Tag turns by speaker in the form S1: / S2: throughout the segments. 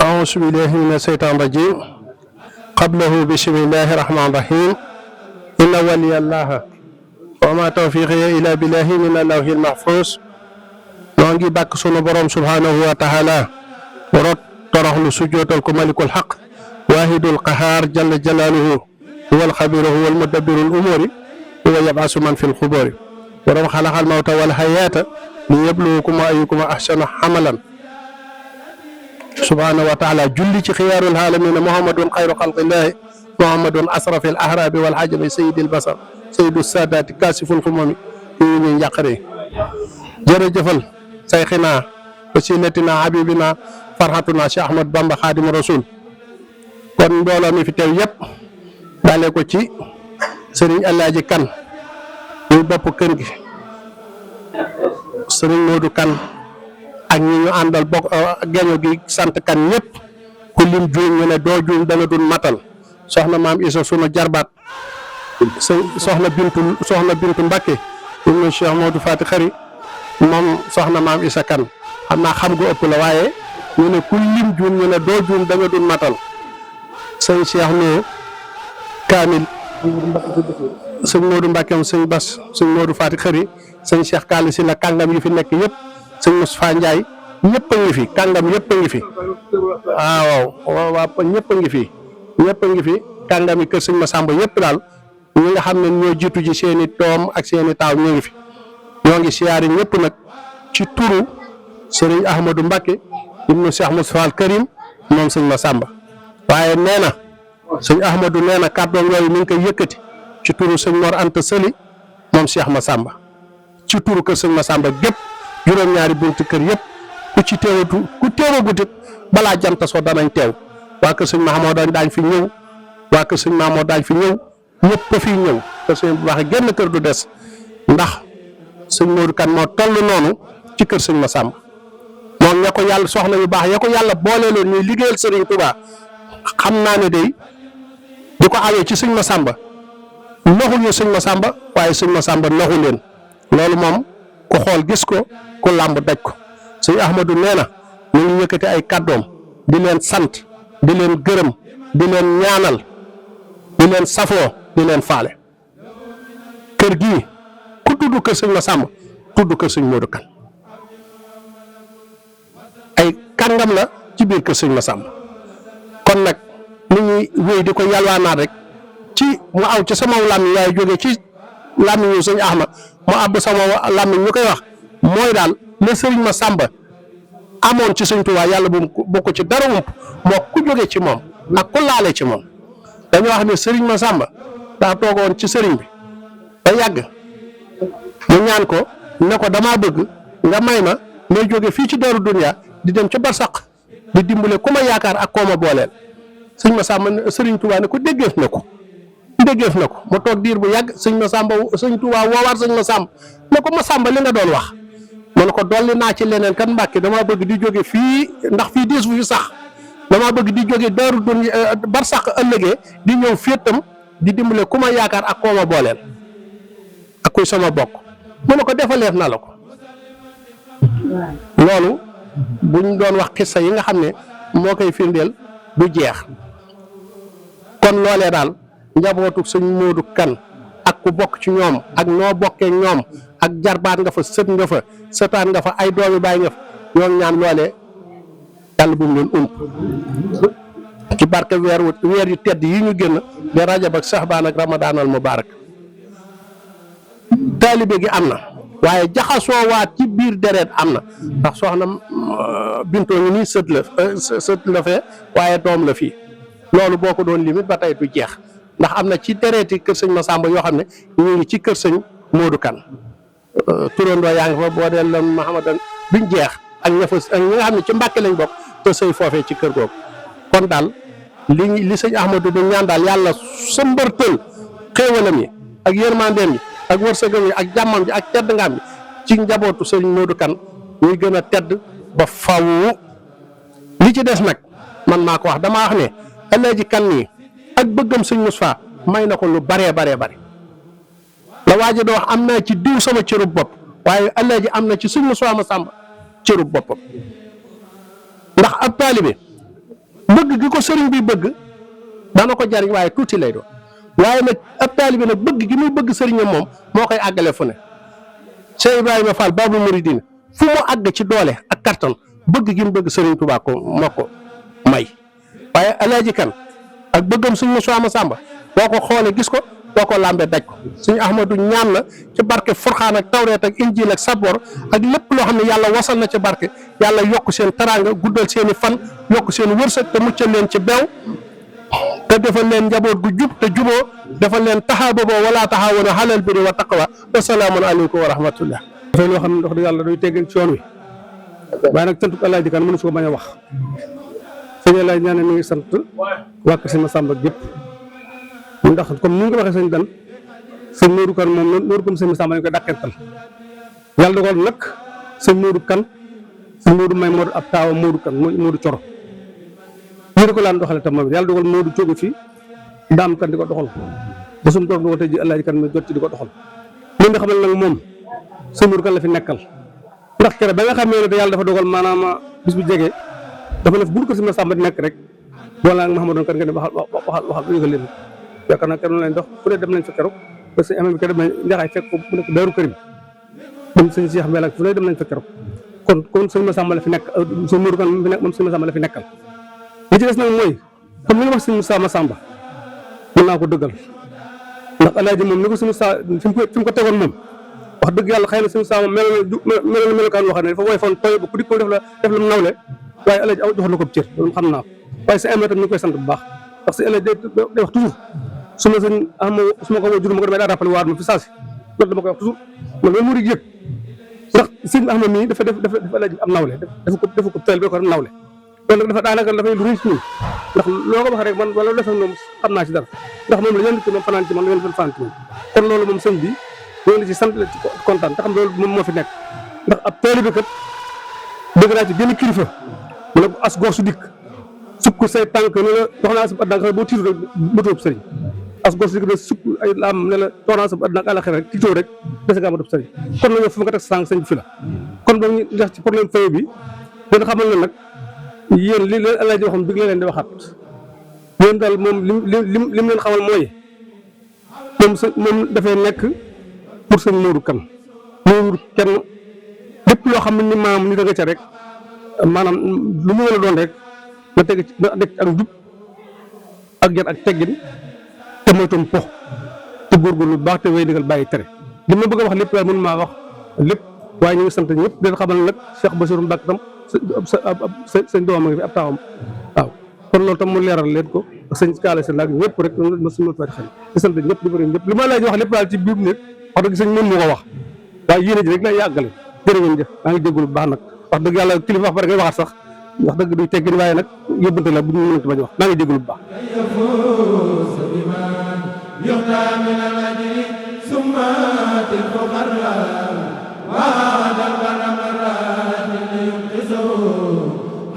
S1: أعوذ بالله من الشيطان الرجيم قبله بسم الله الرحمن الرحيم إن ولي الله وما توفيقي إلا بالله من اللوح المحفوظ noo ngi bàkk sunu borom subhanahu wa taala rot toroxlu sujjootal ko malikul xaq waahidul qahaar jalla jalaaluhu huwal xabiru huwal mudabbirul umuri huwa yabasu man fil xuburi borom xalaxal mawta wal hayaata li yabluwakum ayyukum ahsanu amalan subhanahu wa taala julli ci xiyaarul aalamiina muhammadun xayru xalqillahi muhammadun asrafil ahrabi wal ajami sayyidil basar sayyidu saadaati kaasiful xumami yi ñu njàqare jërëjëfal sayxinaa wasilatinaa habibinaa farxatunaa Cheikh Ahmad Bamba xaadimu rasul kon mbooloo mi fi teew yëpp dalee ko ci sëriñ Alaaji Kan muy bopp kër gi sëriñ Moodu Kan ak ñi ñu àndal bokk geño gi sant kan ñëpp ku lim juum ñu ne doo juum danga dun matal soxna maam Isa sunu jarbaat soxna bintu Mbakke ibnu Cheikh Modou Fati Xari moom soxna maam Isa Kan xam naa xam gu ëpp la waaye ñu ne ku lim juum ñu ne doo juum da nga dun matal sëñ Cheikh Lo Kaamil sëñ Modou Mbackeem sëñ Bas sëñ Modou Fati Xari sëñ Cheikh Kaali si la kàngam yi fi nekk yëpp sëñ Moustapha Ndiaye ñëpp a ngi fi kàngam yëpp a ngi fi waaw ñëpp a ngi fi kàngam yi kër sëñ Massamba yëpp daal ñi nga xam ne ñoo jiitu ci seen i doom ak seen i taaw ñu ngi fi ñoo ngi siyaari ñëpp nag ci turu sëriñ Ahmadou Mbacke ibnu Cheikh Moustapha al Karim moom sëñ Massamba waaye nee na sëñ Ahmadou nee na kàddoom yooyu mi ngi koy yëkkati ci turu sëñ Mor Anta Sëli moom Cheikh Massamba ci turu kër sëñ Massamba gépp juróom-ñaari buntu kër yëpp ku ci teewagut it balaa jant soo danañ teew waa kër sëñ Mahamadou daañ fi ñëw waa kër sëñ Mahamadou daañ fi ñëw ñëpp a fiy ñëw kër sëñ bu waxee genn kër du des ndax sëñ Modou Kan moo toll noonu ci kër sëñ Massamba moom ña ko yàlla soxna yu baax ya ko yàlla boole loon ñuy liggéeyal sëriñ Touba xam naa ne day di ko awee ci sëñ Massamba naxuñu sëñ Massamba waaye sëñ Massamba naxu leen loolu moom ku xool gis ko ku làmb daj ko sëñ Ahmadou nee na ñu ngi yëkkati ay kàddoom di leen sant di leen gërëm di leen ñaanal di leen safoo di leen faale kër gii ku tudd kër sëñ Massamba tudd kër sëñ Modou Kan ay kàngam la ci biir kër sëñ Massamba kon nag ni ñuy wéy di ko yalwaanaat rek ci mu aw ci sama làmmiñ waaye jóge ci làmmiñu sëñ Ahmad mu àbb sama làmmiñ ñu koy wax mooy daal la sëriñ Massamba amoon ci sëñ Tuubaa yàlla bu ko ci dara ump moo ku jóge ci moom ak ku laale ci moom dañoo wax ne sëriñ Massamba daa toogoon ci sëriñ bi ba yàgg mu ñaan ko ne ko damaa bëgg nga may ma may jóge fii ci Daaru Dunya di dem ca barsaq di dimbale ku ma yaakaar ak koo ma booleel sëñ Massamba sëriñ Tuubaa ne ko déggeef na ko mu toog diir bu yàgg sëñ Tuubaa woowaat sëñ Massamba ne ko Massamba li nga doon wax mu ne ko dolli naa ci leneen kan Mbàkke damaa bëgg di jóge fii ndax fii diis fu fi sax damaa bëgg di jóge Daaru Dunya barsaq ëllëgee di ñëw féetam di dimbale ku ma yaakaar ak koo ma booleel ak kuy sama bokk mu ne ko defaleef na la ko loolu buñ doon wax xissa yi nga xam ne moo koy firndeel du jeex kon loolee daal njabootu sëñ Modou Kan ak ku bokk ci ñoom ak noo bokkee ñoom ak jarbaat nga fa sët nga fa sëtaan nga fa ay doomi baay nga fa ñoom ñaan loolee yàlla bu mu leen ump ci barke weer yu tedd yi ñu génn de Rajab ak Saxbaan ak Ramadaanal Mubaarak taalibe gi am na waaye jaxasoo waat ci biir deret am na ndax soxna bintoo ngi nii sët la fee waaye doom la fii loolu boo ko doon limite ba tey du jeex ndax am na ci dereti kër sëñ Massamba yoo xam ne ñu ngi ci kër sëñ Modou Kan turandoo yaa ngi fa boo dee la Mahamadan duñ jeex ak ñi nga xam ne ci Mbàkke lañ bokk te sëy foofee ci kër googu kon daal li sëñ Ahmadou du ñaan daal yàlla sëmbërtël xéewalam yi ak yërmandeem yi ak wërsëgam yi ak jàmmam ji ak tedd ngaam bi ci njabootu sëñ Modou Kan ñuy gën a tedd ba faw li ci des nag man maa ko wax damaa wax ne Alaaji Kan nii ak bëggam sëñ Moustapha may na ko lu baree la waaji doo wax am naa ci diw sama cërub bopp waaye Alaaji am na ci sëñ Moustapha Massamba cërub boppam ndax ndax ab taalibe bëgg gi ko sëriñ bi bëgg dana ko jariñ waaye tuuti lay doon waaye nag ab taalibe nag bëgg gi muy bëgg sëriñam moom moo koy àggale fu ne Cheikh Ibrahima Fall Babul Mouridine fu mu àgg ci doole ak kattan bëgg gi mu bëgg sëriñ Tuubaa ko moo ko may waaye Alaaji Kan ak bëggam suñ Moussa Massamba boo ko xoolee gis ko boo ko làmbee daj ko suñu Ahmadu ñaan na ci barke Furxaan ak Tawreet ak Injiil ak Saboor ak lépp loo xam ne yàlla wasal na ci barke yàlla yokk seen taraanga guddal seen i fan yokk seen wërsëg te muccal leen ci beew te defal leen njaboot gu jub te juboo defal leen taxaababoo wala taxaawoona alal birri wa taqwa wa salaamun aleykum wa rahmatullah.
S2: dafay loo xam ne wax dëgg yàlla doy teggin ci yoon wi waaye nag sant Alaaji Kan mënu su ko bañ a wax sëñ Alaaji ñaan mi ngi sant waa kër sëñ Massamba gépp ndax comme ni nga ko waxee sëñ Dan sëñ Modou Kan moom Modou comme sëñ Massamba ñu koy dàqental yàlla dogal nag sëñ Modou Kan sëñ Modou may Modou ab taawa Modou Kan Modou Coro ñu di ko laan doxale tam moom yàlla dogal Modou jóge fi daam kan di ko doxal ba suñu toog dogal tey ji Alaaji Kan mi jot ci di ko doxal li nga xamal nag moom sëñ Modou Kan la fi nekkal ndax kere ba nga xamee ne te yàlla dafa dogal maanaam bis bu jege dafa def bu ko sëñ Massamba di nekk rek boole ak Mahamadou Kan nga ne waxal yëgal leen yaakaar naa keroog lañ dox fu ne dem nañ fa keroog parce que amee bi keroog njaxaay fekk ko mu nekk Daaru Karim dem sëñ Cheikh Mbel ak fu ne dem nañ fa keroog kon sëñ Massamba la fi nekk sëñ Modou Kan fi nekk moom sëñ Massamba la fi nekkal li ci des nag mooy comme li nga wax sëñ Massamba mën naa ko dëggal ndax Alaaji moom ni ko sëñ fi mu ko tegoon moom wax dëgg yàlla xëy na sëñ Massamba mel na melokaan wax ne dafa woyofoon tooy ba ku di ko def la mu nawle waaye Alaaji aw jox na ko cër loolu xam naa ko waaye sa amee tam ñu koy sant bu baax ndax si Alaaji day wax toujours su ma sëñ su ma ko woo jur ma ko damay daa rappelé waat ma fi saasi loolu dama koy wax toujours man loolu mu rig yëg ndax sëñ Ahmad mii dafa Alaaji am nawle dafa ko teel bi ko nawle loolu nag dafa daanaka dafay lu rëy ci ñun ndax loo ko wax rek man wala lu defee moom xam naa ci dara ndax moom la yéen ci moom fanaan ci man la yéen fanaan ci moom kon loolu moom sëñ bi ñoo ngi ci sant la ci kontaan te xam loolu moom moo fi nekk ndax ab taalibe kat dëgg naa ci gën a kilifa mu ne as góor su dikk sukk say tànk ne la dox naa sa at danga boo tiitu rek bëtoob sëriñ as góor su dikk ne sukk ay laam ne la dox naa sa at danga àlaxira rek tiitoo rek dese ngaa bëtoob sëriñ kon nag yow fu ma ko teg sa sànq sëñ bi fi la kon ba ñu ndax ci problème fay bi dina xamal ne nag yéen li leen Alaaji waxoon bi la leen di waxaat yéen daal moom lim leen xamal mooy moom dafay nekk pour sëñ Modou Kan Modou kenn lépp loo xam ne ni maam ni da nga ca rek maanaam lu mu mën a doon rek na teg ci na nekk ak jub ak jar ak teggin te moytoon po te góorgóorlu bu baax te wéy ndigal bàyyi tere li ma bëgg a wax lépp waaye mënu maa wax lépp waaye ñu ngi sant ñëpp di leen xamal nag Cheikh Bassirou Mbacke tam sëñ doomam a ngi fi ab taawam waaw kon loolu tam mu leeral leen ko ak sëñ Kaale seen laag ñëpp rek ma suñu fati xel di sant ñëpp di bëri ñëpp li ma laaj wax lépp daal ci biir nekk wax dëgg sëñ mën mu ko wax waaye yéene ji rek lay yàggale jërë ngeen jëf maa ngi jégalu bu baax nag wax dëgg yàlla kilifa wax ba rek ngay waxaat sax wax dëgg duy teggin waaye nag yóbbante la bu ñu mënati bañ wax maa ngi jégalu bu baax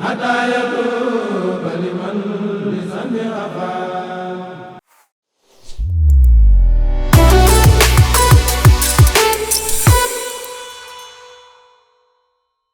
S3: حتى يتوب لمن لسان غفار